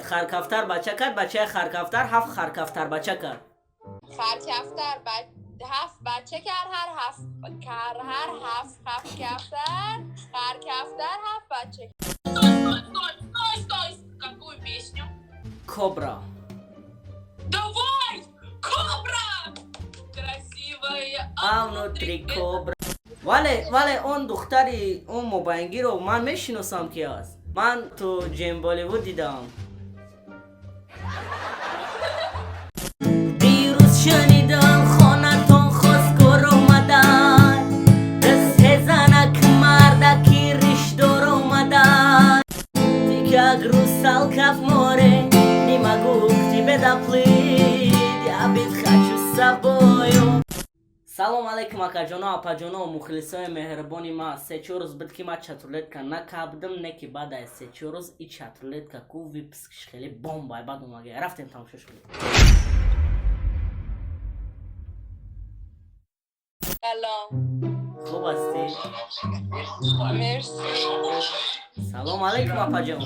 Харкафтар бача кард, бачаи харкафтар ҳафт харкафтар бача кард. خرکفتر هفت بچه کرد، هر هفت کر هر هفت هفت کفتر خرکفتر هفت بچه. Стой, стой, стой, стой! Какую песню? Кобра. Давай! Кобра! Красивая, а внутри кобра. Вале он духтари он мобайнгиро ман мешиносам, ки аст. Ман ту Ҷемболивуд дидам. Дирӯз шунидам, хонатон хосгор омадан, се занак мардаки ришдор омадан. Ты как русалка в море, не могу к тебе доплыть, я быть хочу с собою. Салом алейкум, акаҷоно, апаҷоно, мухлисои меҳрубони ма. 3-4 рӯз буд, ки ма чатрулетка накабдам, не ки баъд аз 3-4 рӯз и чатрулетка ку выпуск ш хеле бомбай баъд омага. Рафтем, тамошош кунем. سلام. Хуб ҳастӣ? مرسی. Салом алейкум, апаҷон.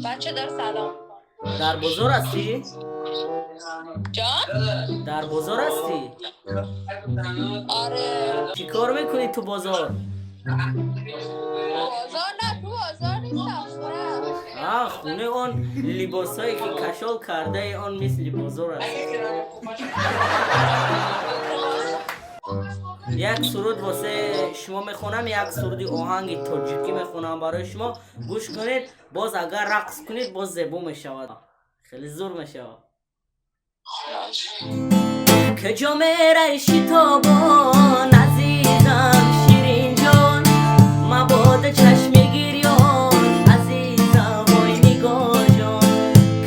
بچه دار سلام. Дар бозор ҳастӣ? جان؟ Дар бозор ҳастӣ? آره. Чӣ кор мекунӣ ту бозор? بازار نه، تو بازار نیستم، خونه. А, хоне. Он либосҳое ки кашол кардаи, он мисли бозор аст. Як суруд восе шумо мехонам, як суруди оҳанги тоҷикӣ мехонам барои шумо, гӯш кунед. Боз агар рақс кунед, боз зебо мешавад, хеле зур мешавад. Куҷо мерай шитобон, азизам, ширинҷон? Мабода чашми гирён, азизам, вой нигорҷон.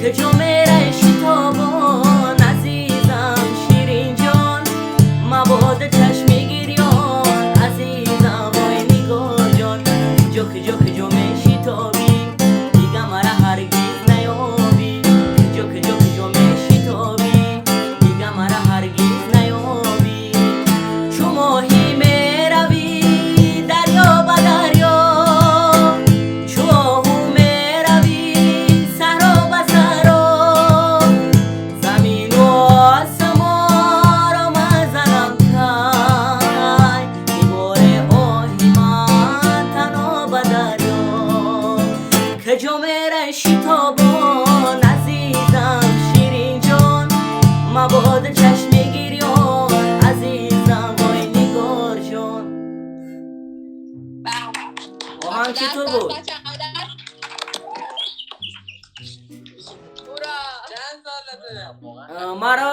Куҷо мерай шитобон, азизам, ширинҷон? Мабода чашми гирён, азизам, вой нигорҷон. Куҷо, куҷо, куҷо мешитобӣ, дига мара ҳаргиз наёбӣ. Куҷо, куҷо, куҷо мешитобӣ, дига мара ҳаргиз наёбӣ. Чу моҳӣ меравӣ дарё ба дарё, чу оҳу меравӣ саҳро ба саҳро, замину осмонро мазанам кай, ки боре оҳи ман тано ба дарё. Куҷо мерай шитобон, азизам, ширинҷон? Мабода чашми гирён, азизам, вой нигорҷон. Оҳанг чӣ тур буд? اورا. چند سالته؟ Маро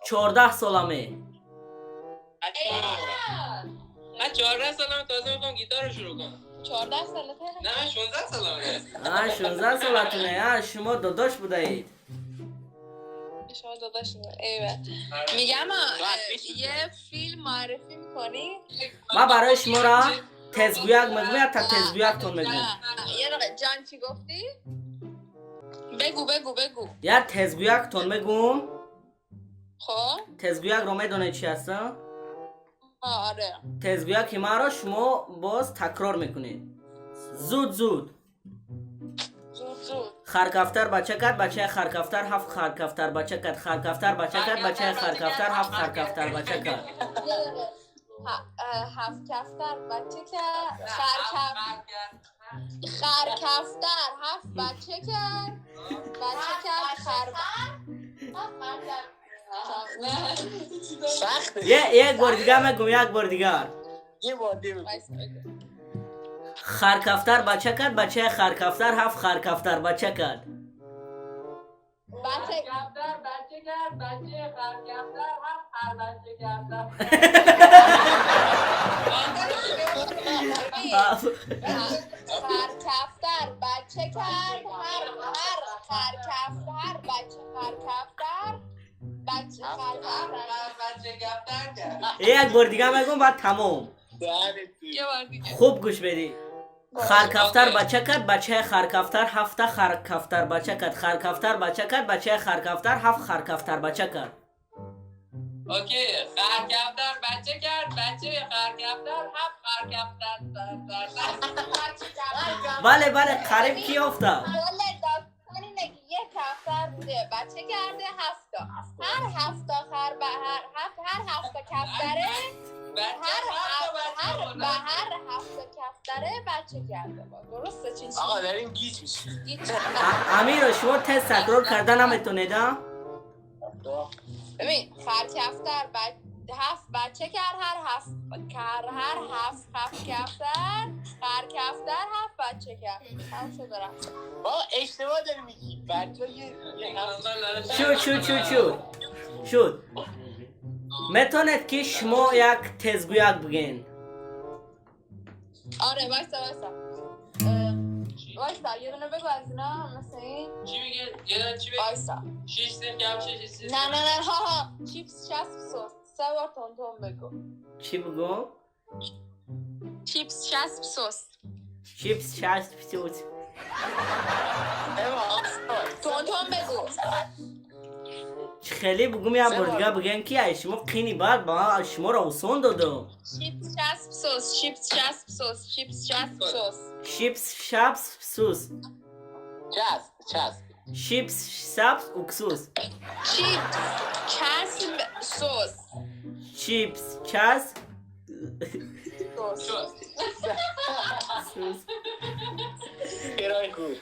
14 соламе. من 14 سالم، تازه میخوام گیتار رو شروع کنم. 14 سالته؟ نه، من 16 سالمه. А, 16 солатуне. А, шумо додош будаед. شما داداشونه، ایول. میگم یه فیلم معرفی میکنی؟ Ман барои шуморо тезгӯяк мегӯям, та тезгӯяктон мегӯям. یه دقیقه. جان، چی گفتی؟ بگو، بگو، بگو. Як тезгӯяктон мегӯм. خب. Тезгӯякро медонед чи аст, а? آره. Тезгӯяки маро шумо боз такрор мекунед, зуд зуд. زود زود. Харкафтар бача кард, бачаи харкафтар ҳафт харкафтар бача кард. Харкафтар бача кард, бачаи харкафтар ҳафт харкафтар бача кард. یه دقیقه. هفت کفتر بچه کرد، خر کفتر هفت بچه کرد، بچه کرد خر. سخته. Як бори дигар мегӯм, як бори дигар. یه بار دیگه بگو. Харкафтар бача кард, бачаи харкафтар ҳафт харкафтар бача кард. بچه کفتر بچه کرد، بچه خرکفتر هفت خر بچه کفتر. خر کفتر بچه کرد، هر هر خر کفتر بچه خر کفتر بچه خر کفتر. بچه کفتر کرد. Як бори дигар мегӯм, баъд тамом. دهنت تو. یه بار دیگه. Хуб гӯш бедӣ. Харкафтар бача кард, бачаи харкафтар ҳафта харкафтар бача кард. Харкафтар бача кард, бачаи харкафтар ҳафт харкафтар бача кард. Okay. خرکفتر بچه کرد، بچه خرکفتر هفت خرکفتر. Бале, бале, қариб ки ёфта. کل هر هفت تا خر به هر هفت هر هفت تا کفتره. بچه هر هفت تا هفت بچه هر آورد. به هر هفت تا کفتره بچه کرده با درسته چی چی آقا داریم گیج میشیم. گیج. امیر، شما تست تکرار کرده نمیتونید ها؟ ببین، خر کفتر هفت بچه کرد، هر هفت کر هر هفت هفت کفتر خر کفتر هفت بچه کرد. تموم شد رفت. بابا، اشتباه داری میگی. بچه یه هفت. شد شد شد شد شد. метонед ки шумо як тезгӯяк бигӯен. آره، وایسا وایسا، وایسا، یه دونه بگو از اینا، مثل این. چی میگه؟ یه دونه چی بگه؟ وایسا. شیش سیر کم شش سیر. نه نه نه، ها ها، چیپس چسب سس، سه بار تون تون بگو. چی بگو؟ چیپس چسب سس. چیپس چسب سوس. اما تون تون بگو. خیلی بگم یا بردگا بگن که ای شما قینی بعد با شما را осон додам. چیپس چسب سس، چیپس چسب سس، چیپس چسب سس. چیپس چسب سوس. چسب چسب. چیپس سبز уксус. چیپس چسب سس. چیپس چسب سس. شد. سوس. کرای خوب.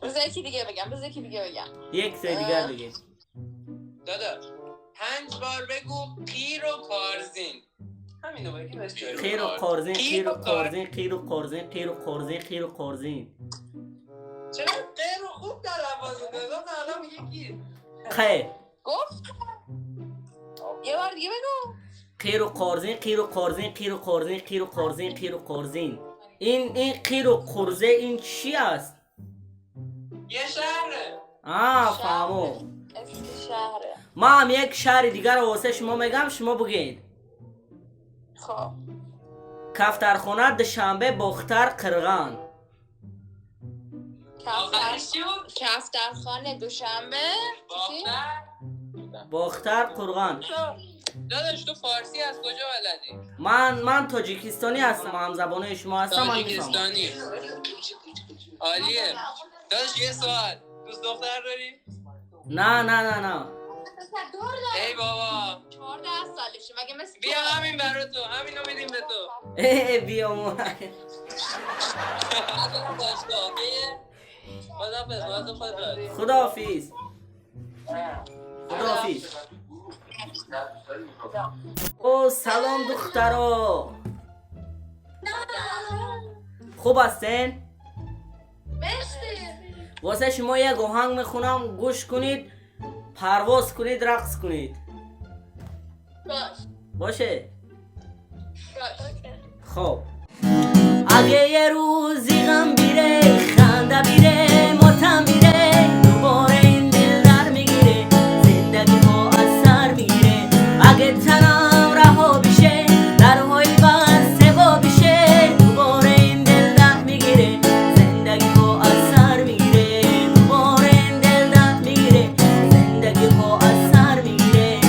بذار یکی دیگه بگم، بذار یکی دیگه بگم. یک سه دیگر بگین. داداش، پنج بار بگو قیر و کارزین. همینو بگی بهش جایزه. قیر و قارزین، قیر و قارزین، قیر و قارزین، قیر و قارزین، قیر و قارزین. چرا قیر رو خوب تلفظ می‌کنی؟ گفت الان میگه گیر. قی. گفت، یه بار دیگه بگو. قیر و قارزین، قیر و قارزین، قیر و قارزین، قیر و قارزین، قیر و قارزین. این قیر و قرزه این چی است؟ یه شهره. آه، فهمو. اسم شهره. ما هم یک شهر دیگر رو واسه شما میگم، شما بگید. خب. کفترخانه، دوشنبه، باختر، قرغان. کفتر آخرش چی بود؟ کفترخانه، دوشنبه، چی؟ باختر. باختر، قرغان. داداش، تو فارسی از کجا بلدی؟ من تاجیکستانی هستم، هم زبانه شما هستم، من میفهمم. تاجیکستانی، عالیه. داداش، یه سوال، دوست دختر داری؟ نه نه نه نه. دور داره. ای بابا. 14 سالشه، مگه مثل بیا همین برا تو، همینو میدیم به تو. ای بیا ما. باشگاه okay ه؟ خدافظ، خدا خدا. خداحافظ، خداحافظ. او سلام دخترا، خوب هستین؟ مرسی. واسه شما یک آهنگ میخونم، گوش کنید، پرواز کنید، رقص کنید. باش. باشه؟ باش. خب، اگه یه روزی غم بیره، خنده بیره، ماتم بیره، دوباره این دل در میگیره، زندگی ها از سر میگیره. اگه تنم رها بشه، درهای بسته وا بشه، دوباره این دل در میگیره، زندگی ها از سر میگیره. دوباره این دل در میگیره، زندگی ها از سر میگیره.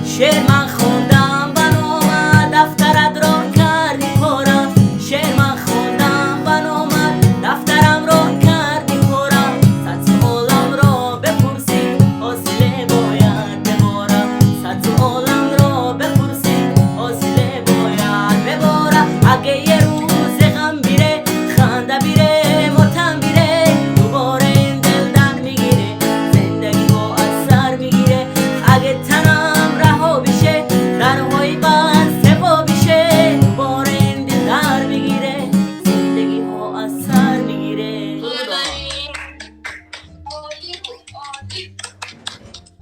شعر من خوندم به نامت، دفترت را کردی پاره. شعر من خوندم به نامت، دفترم را کردی پاره. صد سوالم را بپرسی، حاصله باید بباره. صد سوالم را بپرسی، حاصله باید بباره. اگه یه روز غم بیره، خنده بیره، ماتم بیره، دوباره این دل در میگیره، زندگی ها از سر میگیره. اگه تنم رها بشه، درهای بسته وا بشه، دوباره این دل در میگیره، زندگی ها از سر میگیره. عالی بود، عالی.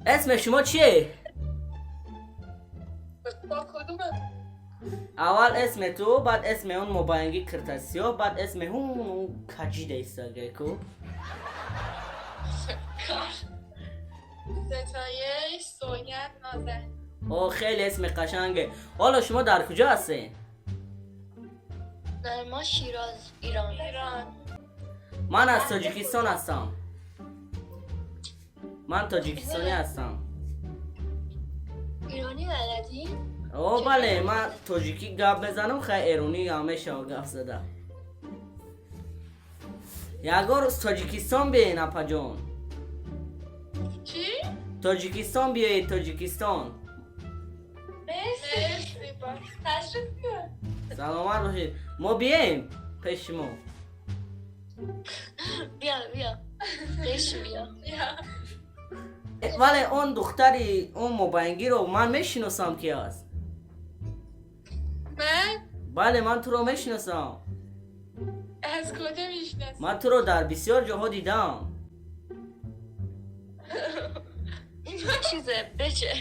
اسم شما چیه؟ با کدومه؟ اول اسم تو، بعد اسم اون موبایلگی کرتاسیو، بعد اسم اون کجی دیستاگه کو. ستایش، سوگند، نازنین. او، خیلی اسم قشنگه. حالا شما در کجا هستین؟ ما شیراز، ایران. ایران. من از تاجیکستان هستم، من تاجیکستانی هستم. ایرانی بلدی؟ او بله، من تاجیکی گپ بزنم، خیلی ایرانی همیشه گپ زده. یگار از تاجیکستان بیاین اپا جان. چی؟ Тоҷикистон биёед, Тоҷикистон. مرسی. تشریف بیار. Саломат бошед. Мо биёем пеш шумо. بیا بیا بش بیا. بیا. Вале он духтари он мобайнгиро ман мешиносам, ки аст. من؟ Бале, ман туро мешиносам. از کجا میشناسی؟ Ман туро дар бисёр ҷоҳо дидам. این چیزه بچه.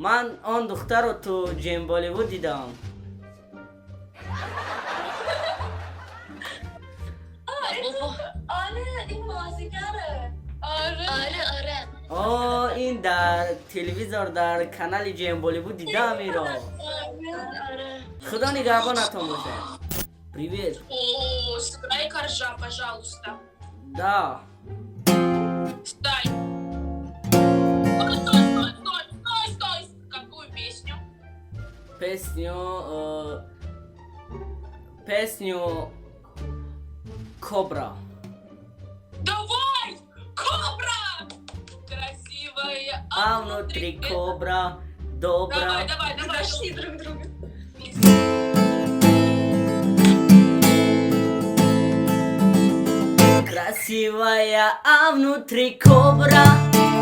Ман он духтарро ту ҷем Болливуд дидам. بابا. آره، این بازیگره، آره. آره آره. О, ин дар телевизор, дар канали ҷем Болливуд дидам иро. آره آره. Худо нигаҳбонатон бошад. Привет. О, сыграй коржа, пожалуйста. Да. Стой. Стой, стой, стой, стой, стой, стой. Какую песню? Песню Кобра. Давай! Кобра! Красивая, А внутри кобра добра. Давай, давай, давай. Нашли друг друга. Красивая, а внутри кобра,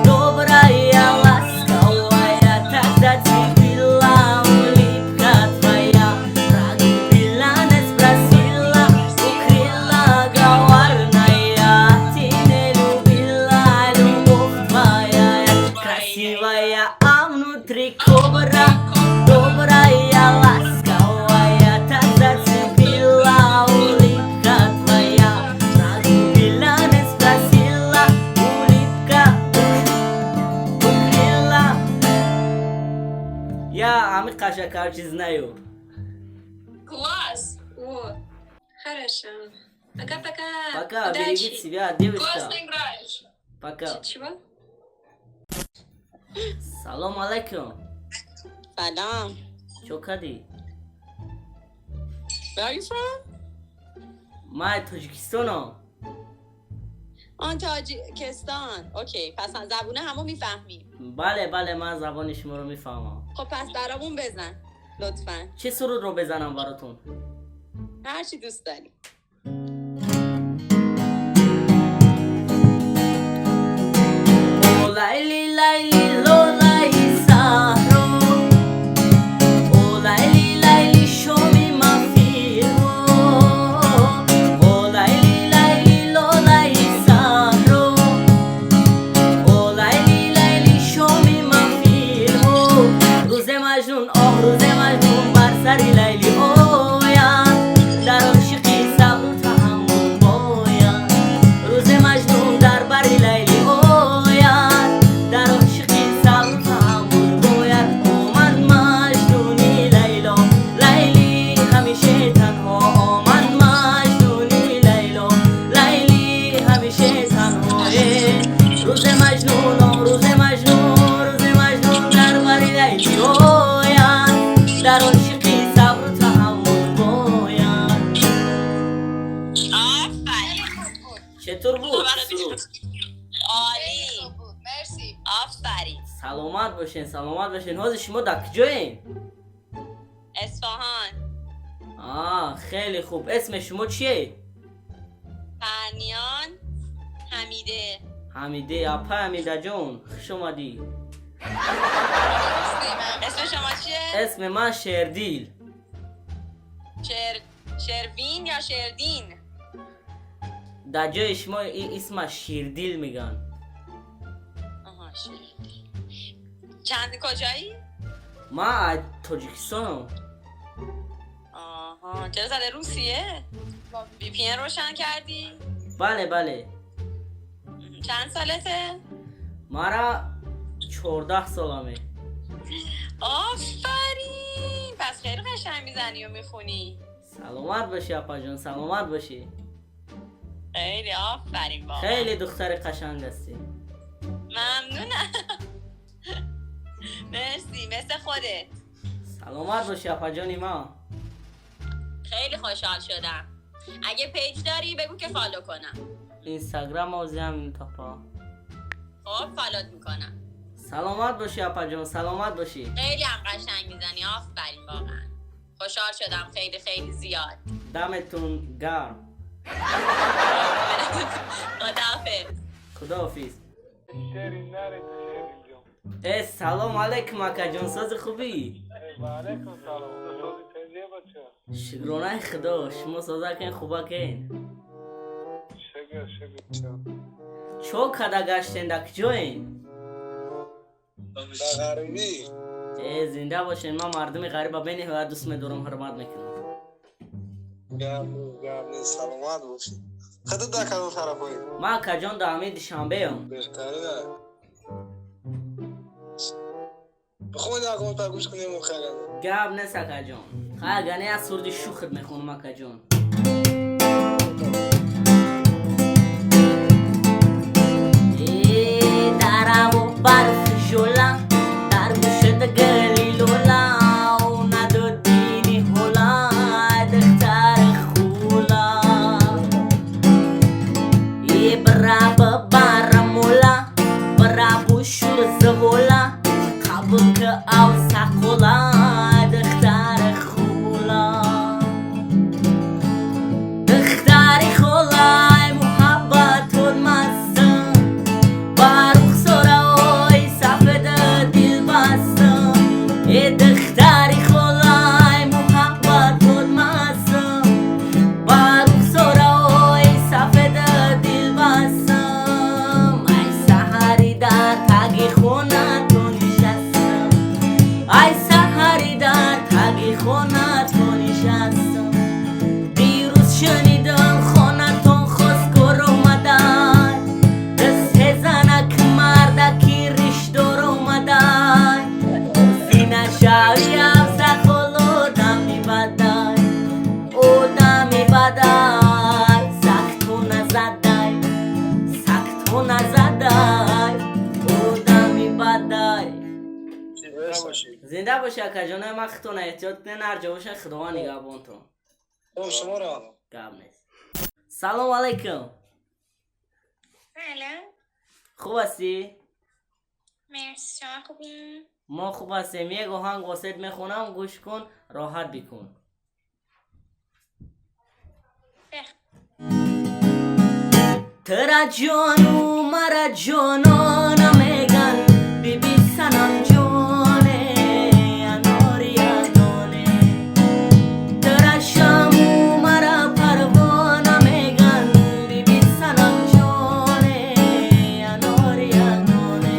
добрая, ласковая. Так зацепила улыбка твоя, прогубила, не спросила, укрыла коварная. Ты не любила, любовь твоя. Красивая, а внутри кобра, добрая, ласковая. Так зацепила улыбка твоя, прогубила, не спросила, улыбка укрыла. Я ҳамиқаша, короче, знаю. Класс! О, хорошо. Пока-пока. Пока. Удачи. Берегите себя, девушка. Классно играешь. Пока. Чего? Салом алейкум. سلام. Чо кардӣ? Where are you from? Ман Тоҷикистонам. آن تاجیکستان. Okay، پس زبونه همو میفهمیم. Бале, бале, ман забони шуморо мефаҳмам. خب پس برامون بزن لطفا. Чӣ сурудро бизанам баротон? هر چی دوست داری. О Лайли, Лайли, лолаи саҳро, О Лайли, Лайли, шоми маҳфилҳо, О Лайли, Лайли, лолаи саҳро, О Лайли, Лайли, шоми маҳфилҳо. Рӯзе Маҷнун, оҳ, рӯзе Маҷнун бар сари Лайли ояд, дар ошиқӣ сабру таҳаммул бояд. Рӯзе Маҷнун дар бари Лайли ояд, дар ошиқӣ сабру таҳаммул бояд. О ман Маҷнуни Лайло, Лайли ҳамише танҳо. О ман Маҷнуни Лайло, Лайли ҳамише танҳо. Рӯзе Маҷнун, о рӯзе Маҷнун, рӯзе Маҷнун дар бари Лайли ояд, дар ошиқӣ сабру таҳаммул бояд. آفرین. خوب بود. Четур буд суруд? عالی. خیلی خوب بود، مرسی. آفرین. Саломат бошен, саломат бошен. Ҳозир шумо дар куҷоем? اصفهان. А, хеле хуб. Исми шумо чие? پرنیان حمیده. Ҳамиде. Апа Ҳамидаҷон, хуш омадӣ. مرسی، ممنون. اسم شما چیه؟ Исми ман Шердил. شروین یا شردین؟ Дар ҷои шумо ин исма Ширдил мегӯянд. آها، شردین. چند کجایی؟ Ман аз Тоҷикистонам. آها، چرا زده روسیه؟ VPN روشن کردی؟ Бале, бале. چند سالته؟ Мара 14 соламе. آفرین، پس خیلی قشنگ میزنی و میخونی. Саломат бошӣ, апаҷон, саломат бошӣ. خیلی آفرین واقعا. Хеле духтари қашанг ҳастӣ. ممنونم، مرسی، مثل خودت. Саломат бошӣ, апаҷони ман. خیلی خوشحال شدم. اگه page داری بگو که follow کنم. Инстаграм озиам топа. خب follow ت میکنم. سلامت باشی آپا جان، سلامت باشی. خیلی هم قشنگ میزنی، آفرین، واقعا خوشحال شدم خیلی خیلی زیاد. دمتون گرم. خداحافظ. خداحافظ. شیرین نره شیرین جان. اه، سلام علیکم اکا جان، ساز خوبی؟ و علیکم سلام، سازی تنجه بچه. شکرانه خدا، شما سازا کن، خوبا کن؟ شکر شکر. چو کدا گشتین، دا کجاین؟ در غریبی. اه، زنده باشین. ما مردم غریب بین دوست میدارم، حرمت میکنم. گرم گرم، سلامت باشی. خودت در کدام طرفایی؟ ما اکا جان در همین دوشنبه ام. بهترینه. بخون اگه تا گوش کنیم و خیلی. گپ نیست اکا جان. خیلی گنه از سردی شوخت میخونم اکا جان. ای در و برف ژولا، در گوشت گلی لولا، او ندادینی هولا، دختر خولا. ای برا بارمولا، برا بوشور زولا، قبل که او سقولا، دختر خولا. دختری خولای محبت مستم، با رخسارهای سفید دل بستم. ای دختری خولای محبت مستم، با رخسارهای سفید دل بستم. ای سحری در تاگی خونه تو نشستم، ای سحری در تاگی خونه تو نشستم. دیروز شنیدم خانه‌تان خواستگار اومدن، دست زنک مردکی ریشدار اومدن. سینه شوی افسر آدمی بدای، آدمی بدای، سخت تو نزدای، سخت تو نزدای، آدمی بدای. زنده باشی اکا جان. من خودتون احتیاط کنین، هر جا باشه خداوند نگهبانتون. خب شما را. گپ نیست. سلام علیکم. سلام. خوب هستی؟ مرسی، شما خوبین؟ ما خوب هستیم. یک آهنگ واسط میخونم، گوش کن، راحت بکن. بخ. ترا جانو مرا جانانا میگن، بی بی سنم جانه اناریا دانه. ترا شمو مرا پروانه میگن، بی بی سنم جانه اناریا دانه.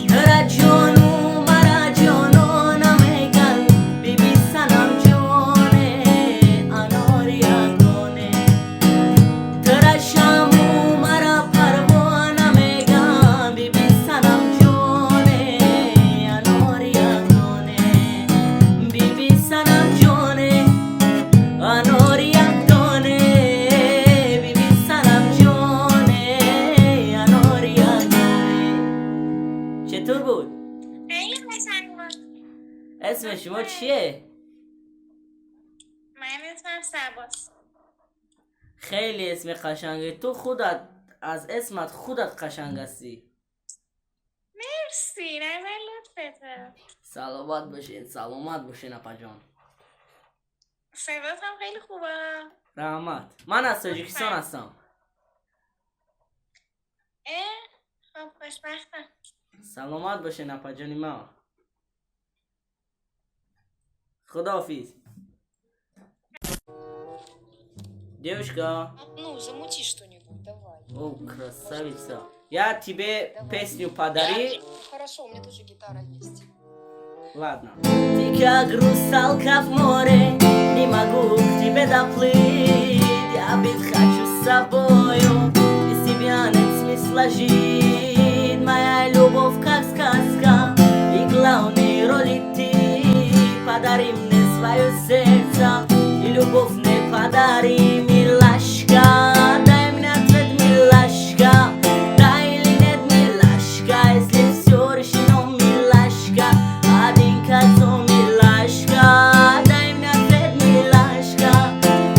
ترا جانو مرا جانانا میگن، بی بی سنم جانه اناریا دانه. ترا شمو مرا پروانه میگن، بی بی سنم جانه اناریا دانه. بی بی سنم جانه اناریا دانه، بی بی سنم جانه اناریا دانه. چطور بود؟ خیلی قشنگ بود. اسم شما چیه؟ من اسمم سباست. خیلی اسم قشنگه. تو خودت از اسمت خودت قشنگ هستی. مرسی، نظر لطفته. سلامت باشین، سلامت باشین اپا جان. صدات هم خیلی خوبه. رحمت. من از تاجیکستان هستم. اه، خب خوشبختم. سلامت باشین اپا جانی ما. خداحافظ. Девушка, Ну, замути что-нибудь, давай. О, красавица. Я тебе песню подари. Ну, хорошо, у меня тоже гитара есть. Ладно. Ты как русалка в море, не могу к тебе доплыть. Я быть хочу с собою, без тебя нет смысла жить. Моя любовь как сказка, и главной роли ты. Подари мне свое сердце, и любовь мне подари, милашка. Дай мне ответ, милашка, да или нет, милашка. Если все решено, милашка, один к отцу, милашка. Дай мне ответ, милашка,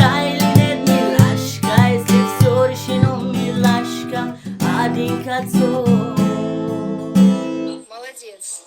да или нет, милашка. Если все решено, милашка, Один кольцо. Молодец.